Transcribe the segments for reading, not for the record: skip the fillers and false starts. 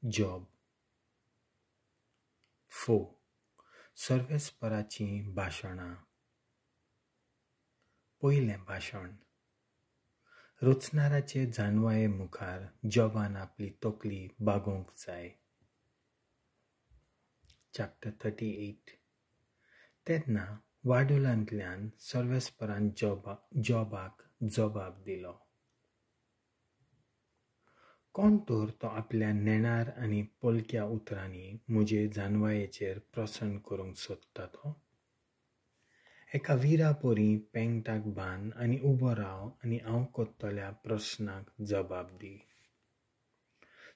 Job. 4. सर्वेस्पराचीं भाशणां. पयलें भाशण. रचणाराचे जानवाये मुखार जॉबान आपली तकली बागोवंक जाय. चॅप्टर 38. तेन्ना वाडोलांतल्यान सर्वेस्परान जॉबाक जबाब दिलो. कोण तर तो आपल्या नेणार आनी पोलक्या उतरांनी म्हजे जानवायेचेर प्रसन्न करूंक सोदता तो? एका विरा परी पेंगटाक बांद आनी उबो राव आनी हांव कोत्तल्या प्रस्नाक जबाब दी.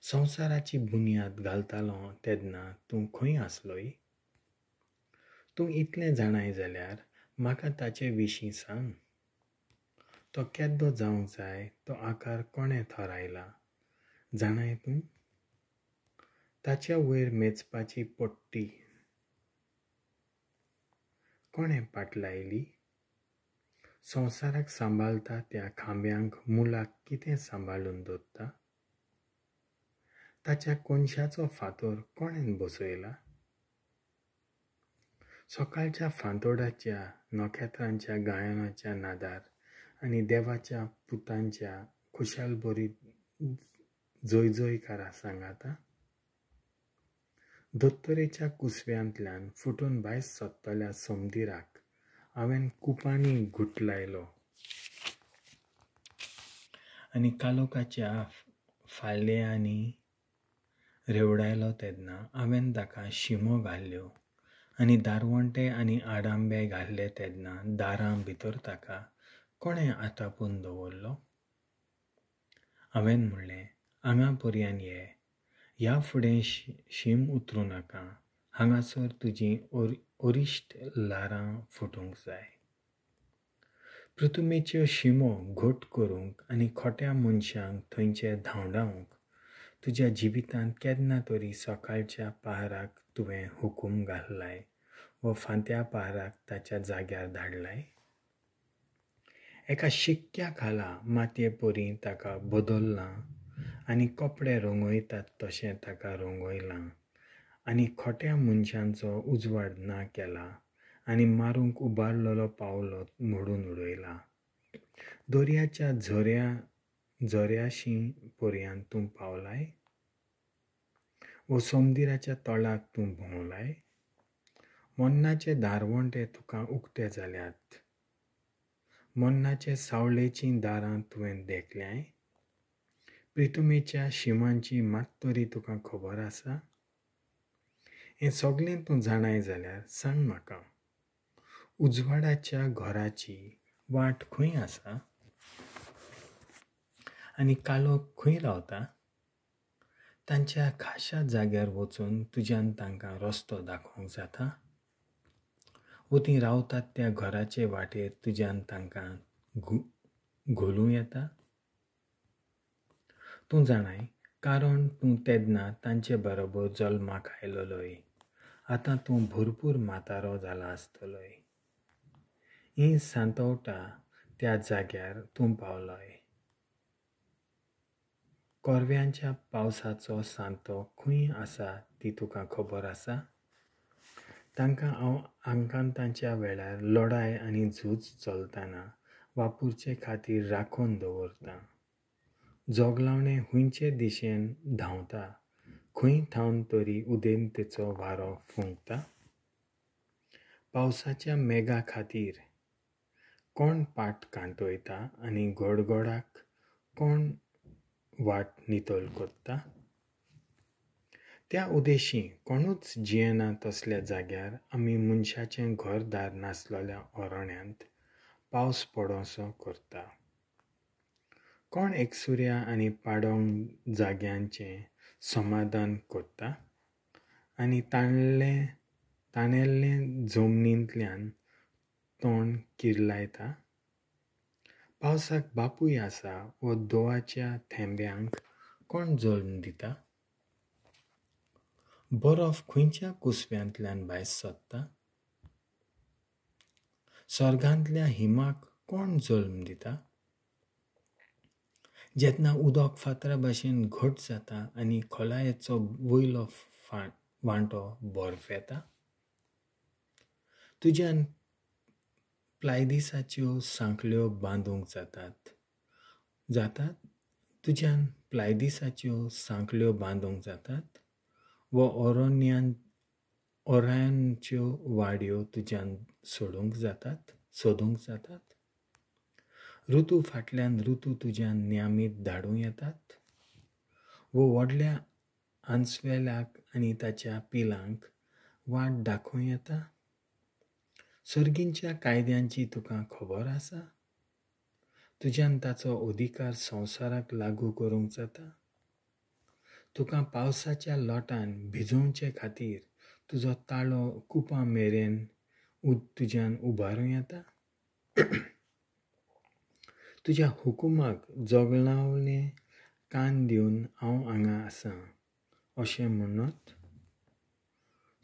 संवसाराची बुन्याद घालतालो तेन्ना तूं खंय आसलोय? तूं इतलें जाणाय जाल्यार म्हाका ताचे विशीं सांग. तो केद्दो जावंक जाय तो आकार कोणें थारायला जाणाय तूं? ताच्या वयर मेजपाची पट्टी कोणें पाटलायली? संवसाराक सांबाळता त्या खांब्यांक मुलाक कितें सांबाळून दवरता? ताच्या कोनशाचो फातर कोणें बसयला? सकाळच्या फांतोडाच्या नखेत्रांच्या गायनाच्या नादार आनी देवाच्या पुतांच्या खुशालभरीत जयजयकारा सांगाता? दोत्तरेच्या कुसव्यांतल्यान फुटून भायर सोदतल्या सोमदिराक हांवें कुपांनी गुठलायलो आनी कालोकाच्या फाळ्यांनी रेवडायलो तेन्ना हांवें ताका शिमो घाल्ल्यो आनी दारवंटे आनी आडांबे घाल्ले तेन्ना दारां भितर ताका कोणें आतापून दवरलो? हांवें म्हणलें, हांगा पर्यान ये, ह्या फुडें शीम उतरूं नाका, हांगासर तुजीं अरिश्ट ल्हारां फुटूंक जाय. पृथुमेच्यो शिमो घट करूंक आनी खोट्या मनशांक थंयचे धांवडावंक तुज्या जिवितांत केन्ना तरी सकाळच्या पहाराक तुवें हुकूम घाल्लाय वा फांत्या पहाराक ताच्या जाग्यार धाडलाय? एका शिक्क्या खाला मातये परी ताका बदल्लां आनी कपडे रंगयतात तशें ताका रंगयलां आनी खोट्या मनशांचो उजवाड ना केला आनी मारूंक उबारलेलो पावलो मोडून उडयला. दर्याच्या झऱ्याशी पर्यंत तूं पावलाय वो सोमदिराच्या तळाक तूं भोंवलाय? मन्नाचे दारवंटे तुका उक्ते जाल्यात, मन्नाचे सावळेचीं दारां तुवें देखल्यांय? प्रितुमेच्या शिमांची मात तरी तुका खबर आसा? हें सगळें तूं जाणाय जाल्यार सांग म्हाका, उजवाडाच्या घराची वाट खंय आसा आनी कालोख खंय रावता? तांच्या खाशा जाग्यार वचून तुज्यान तांकां रस्तो दाखोवंक जाता? वो तीं रावतात त्या घराचे वाटेर तुज्यान तांकां घोलूं येता? तूं जाणाय, कारण तूं तेन्ना तांचे बरोबर जल्माक आयलोय. आतां तूं भरपूर म्हातारो जाला आसतलोय. ही सांतवटा त्या जाग्यार तूं पावलोय. कोरव्यांच्या पावसाचो सांतो खंय आसा ती तुका खबर आसा? तांकां हांव आकांताच्या वेळार लढाय आनी झूज चलतना वापरचे खातीर राखून दवरतां. जोगलावणें खंयचे दिशेन धांवता, खंय थावन तरी उदेंतेचो वारो फुंकता? पावसाच्या मेघा खातीर कोण पाट कांटयता आनी गडगडाक कोण वाट नितळ करता? त्या उदेशी कोणूच जियेना तसल्या जाग्यार आमी मनशाचें घरदार नासलेल्या अरण्यांत पावस पडोसो करता. कोण एकसुऱ्या आनी पाडोंग जाग्यांचें समाधान करता आनी ताणेल्ले जमनींतल्यान तोंड किरलायता? पावसाक बापूय आसा वो दोवाच्या थेंब्यांक कोण जल्म दिता? बरफ खंयच्या कुसव्यांतल्यान भायर सोदता? स्वर्गांतल्या हिमाक कोण जल्म दिता? जेन्ना उदक फातरा भाशेन घट जाता आनी खोलायेचो वयलो वांटो बर्फ येता? तुज्यान प्लायदिसाच्यो सांखळ्यो बांदूंक जातात जातात? तुज्यान प्लायदिसाच्यो सांखळ्यो बांदूंक जातात वो ओरायनच्यो वाडयो तुज्यान सोडूंक जातात सोदूंक जातात? ऋतू फाटल्यान ऋतू तुज्यान नियमीत धाडूं येतात वो व्हडल्या आंसवेल्याक आनी ताच्या पिलांक वाट दाखोवं येता? सर्गींच्या कायद्यांची तुका खबर आसा? तुज्यान ताचो अधिकार संवसाराक लागू करूंक जाता? तुका पावसाच्या लोटान भिजोवचे खातीर तुजो ताळो कुपां मेरेन तुज्यान उबारूं येता? तुज्या हुकुमाक जोगलावणे कान दिवन हांव हांगा आसां अशें म्हणत?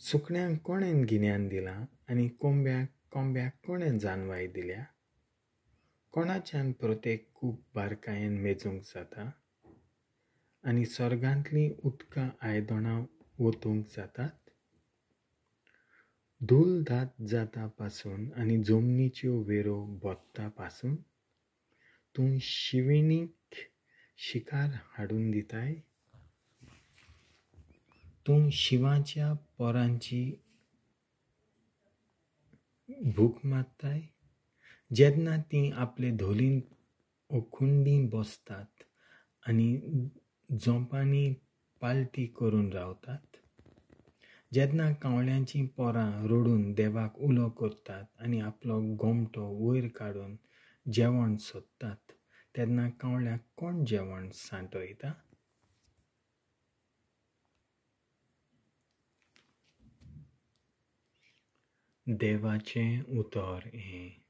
सुकण्यांक कोणें गिन्यान दिलां आनी कोंब्याक कोणें जानवाय दिल्या? कोणाच्यान प्रत्येक कूप बारकायेन मेजूंक जाता आनी स्वर्गांतलीं उदकां आयदनां ओतूंक जातात? धूल दात जाता पासून आनी जमनीच्यो वेरो बोत्ता पासून तूं शिविणीक शिकार हाडून दिताय? तूं शिवाच्या पोरांची भूक मारताय जेन्ना तीं आपले धोलींत ओखुंडी बसतात आनी झोंपांनी पालटी करून रावतात? जेन्ना कावळ्यांचीं पोरां रडून देवाक उलो करतात आनी आपलो गोमटो वयर काडून जेवण सोदतात तेन्ना कावळ्याक कोण जेवण सांठयता? देवाचें उतर हें.